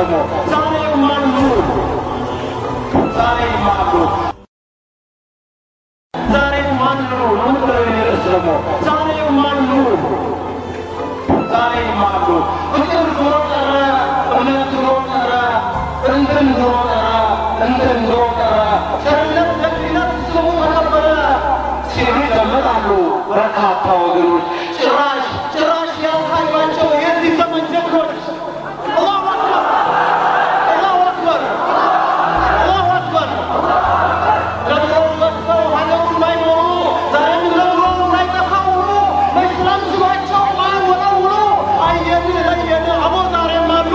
ደግሞ ዛሬም አሉ፣ ዛሬም አሉ፣ ዛሬም አሉ ነው የምትለው የኔ ርዕስ ደግሞ ዛሬም አሉ፣ ዛሬም አሉ። ፍቅር ድሮ ቀረ፣ እምነት ድሮ ቀረ፣ እንትን ድሮ ቀረ፣ እንትን ድሮ ቀረ፣ ቸርነት ደግነት ስሙ ተከበረ ሲሉ ይደመጣሉ በርካታ ወገኖች። ጭራሽ ጭራሽ ያልታዩአቸው የዚህ ዘመን ጀግኖች። አላሁ አክበር፣ አላሁ አክበር፣ አላሁ አክበር። ለድሮው መጥተው ሀገሩን ባይኖሩ ዛሬም ለድሮው እንዳይጠፋ ውሉ ለኢስላም ስሏቸው ማይወለውሉ አየን ለየን አቦ ዛሬም አሉ።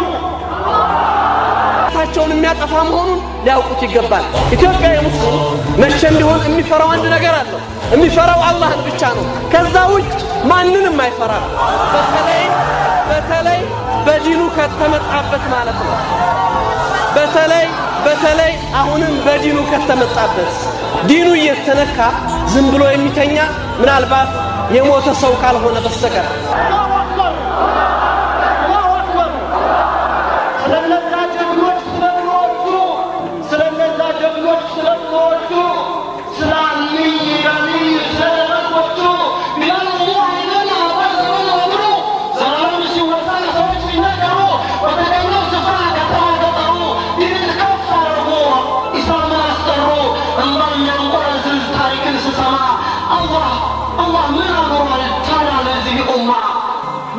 ታቸውን የሚያጠፋ መሆኑን ሊያውቁት ይገባል። ኢትዮጵያዊ ሙስሊም መቼም ቢሆን የሚፈራው አንድ ነገር አለው። የሚፈራው አላህን ብቻ ነው። ከዛ ውጭ ማንንም አይፈራም። በተለይ በተለይ በዲኑ ከተመጣበት ማለት ነው። በተለይ በተለይ አሁንም በዲኑ ከተመጣበት ዲኑ እየተነካ ዝም ብሎ የሚተኛ ምናልባት የሞተ ሰው ካልሆነ በስተቀር። አላሁ አክበር፣ አላሁ አክበር። ስለነዛ ጀግኖች ስለ ድሮዎቹ፣ ስለነዛ ጀግኖች ስለ ድሮዎቹ፣ ስለ አልይ ጋሊይ ስለ ደረቆቹ ቢላል ሙአይንን አባዘሩን ወምሩ ዘላለም ሲወሳ ሰዎች ሲናገሩ በተገኘው ስፍራ ከተማ ገጠሩ ዲንን ከፍ አደረጉ፣ ኢስላምን አስጠሩ። እንባ የሚያንቆረዝዝ ታሪክን ስሰማ አላህ አላህ ምን አኖሯል ታዲያ ለዚህ ኡማ?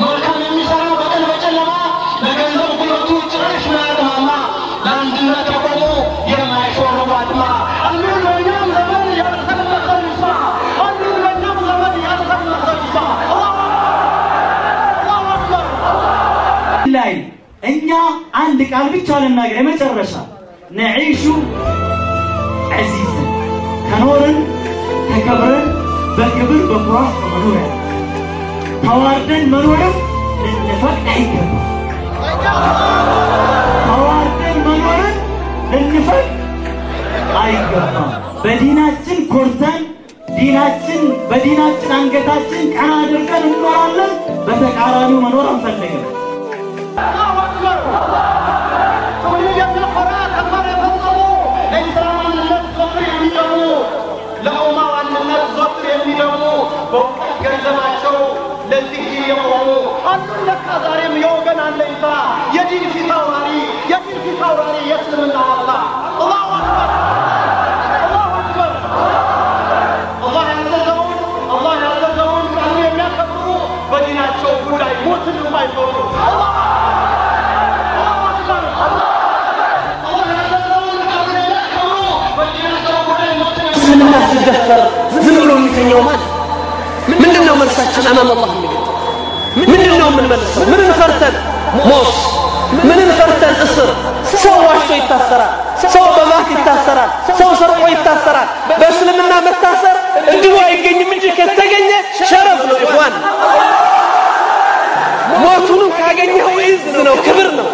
መልካም የሚሰራ በቀን በጨለማ ለገንዘብ ጉልበቱ ጭራሽ ማያቅማማ ለአንድነት የቆሙ የማይሾርቡ አድማ አሉን በእኛም ዘመን ያልተለመሰ ይስማ፣ አሉን በእኛም ዘመን ያልተለመሰ ይስማ። አላሁ አክበር። ላይ እኛ አንድ ቃል ብቻ ልናገር፣ የመጨረሻ ነዒሹ ዐዚዘን ከኖርን ተከብረን በክብር በኩራት መኖር ያለ ተዋርደን መኖርም ልንፈቅድ አይገባም። ተዋርደን መኖርን ልንፈቅድ አይገባም። በዲናችን ኮርተን ዲናችን በዲናችን አንገታችን ቀና አድርገን እንኖራለን። በተቃራኒው መኖር አንፈልግም። አላሁ አክበር። ትውልድ የሚያኮራ ተግባር የፈጸሙ ለኢስላም አንድነት ዘወትር የሚደሙ፣ ለኡማው አንድነት ዘወትር የሚደሙ፣ በእውቀት ገንዘባቸው ለዚህ የቆሙ አሉን ለካ ዛሬም የወገን አለኝታ የዲን ፊት አውራሪ፣ የዲን ፊት አውራሪ የእስልምና ዋልታ። አላሁ አክበር፣ አላሁ አክበር። አላህ ያዘዘውን አላህ ያዘዘውን ቃሉን የሚያከብሩ በዲናቸው ጉዳይ ሞትን የማይፈሩ። አላህ አክበር። አላህ ያዘዘውን ቃሉን የሚያከብሩ በዲናቸው ጉዳይ ሞትን እስልምና ሲደፈር ዝም ብሎ የሚተኛው ማለት ምንድን ነው? መልሳችን አማም አላህ የሚገጥም ምንድን ነው የምንመልሰው? ምንን ፈርተን ሞት፣ ምንን ፈርተን እስር? ሰው ዋሽቶ ይታሰራል። ሰው በባንክ ይታሰራል። ሰው ሰርቆ ይታሰራል። በእስልምና መታሰር እንዲሁ አይገኝም እንጂ ከተገኘ ሸረፍ ነው። ኢኽዋን ሞቱንም ካገኘኸው عز ነው፣ ክብር ነው።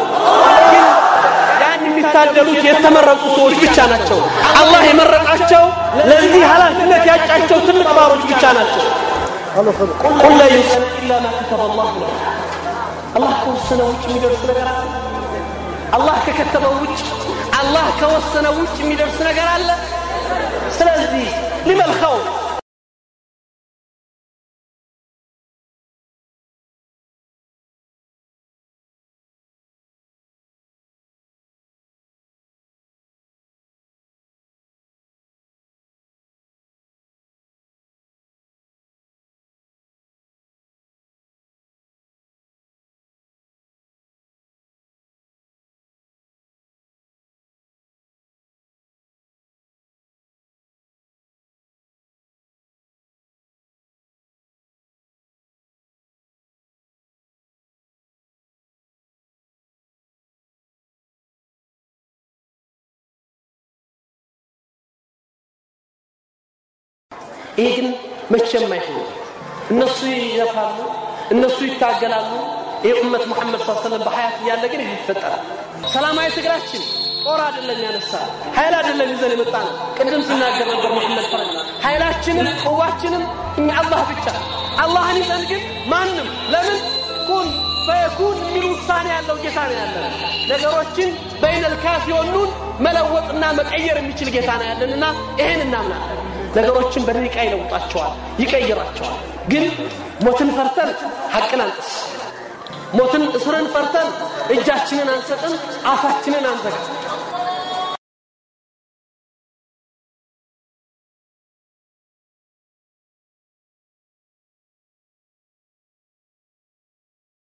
ግን ያን የሚታደሉት የተመረጡ ሰዎች ብቻ ናቸው። አላህ የመረጣቸው ለዚህ ኃላፊነት ያጫቸው ትልቅ ባሮች ብቻ ናቸው። قل لن يصيبنا إلا ما كتب الله لنا። አላህ ከወሰነው ውጭ የሚደርስ ነገር አለ? አላህ ከከተበው ውጭ አላህ ከወሰነው ውጭ የሚደርስ ነገር አለ? ስለዚህ لم الخوف? ይሄ ግን መቼም አይሆንም። እነሱ ይለፋሉ፣ እነሱ ይታገላሉ። ይሄ ኡመት ሙሐመድ ሰለላሁ ዐለይሂ ወሰለም በሐያት እያለ ግን ይሄ ይፈጠራል። ሰላማዊ ትግላችን ጦር አይደለም ያነሳ ኃይል አይደለም ይዘን የመጣ ነው። ቅድም ስናገር ነበር መሐመድ ፈረጅ ኃይላችንም ቅዋችንም እኛ አላህ ብቻ አላህን ይዘን ግን ማንም ለምን ኩን ፈየኩን የሚል ውሳኔ ያለው ጌታ ነው ያለን። ነገሮችን በይነል ካፍ ወኑን መለወጥና መቀየር የሚችል ጌታ ነው ያለንና ይሄን እናምናለን። ነገሮችን በደቂቃ ይለውጣቸዋል፣ ይቀይራቸዋል። ግን ሞትን ፈርተን ሐቅን አንጥስ፣ ሞትን እስርን ፈርተን እጃችንን አንሰጥም፣ አፋችንን አንዘጋም።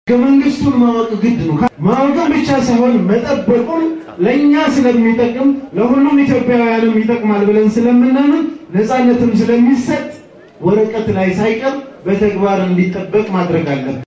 ህገ መንግስቱን ማወቅ ግድ ነው። ማወቅን ብቻ ሳይሆን መጠበቁን ለእኛ ስለሚጠቅም ለሁሉም ኢትዮጵያውያንም ይጠቅማል ብለን ስለምናምን ነፃነትም ስለሚሰጥ ወረቀት ላይ ሳይቀር በተግባር እንዲጠበቅ ማድረግ አለብን።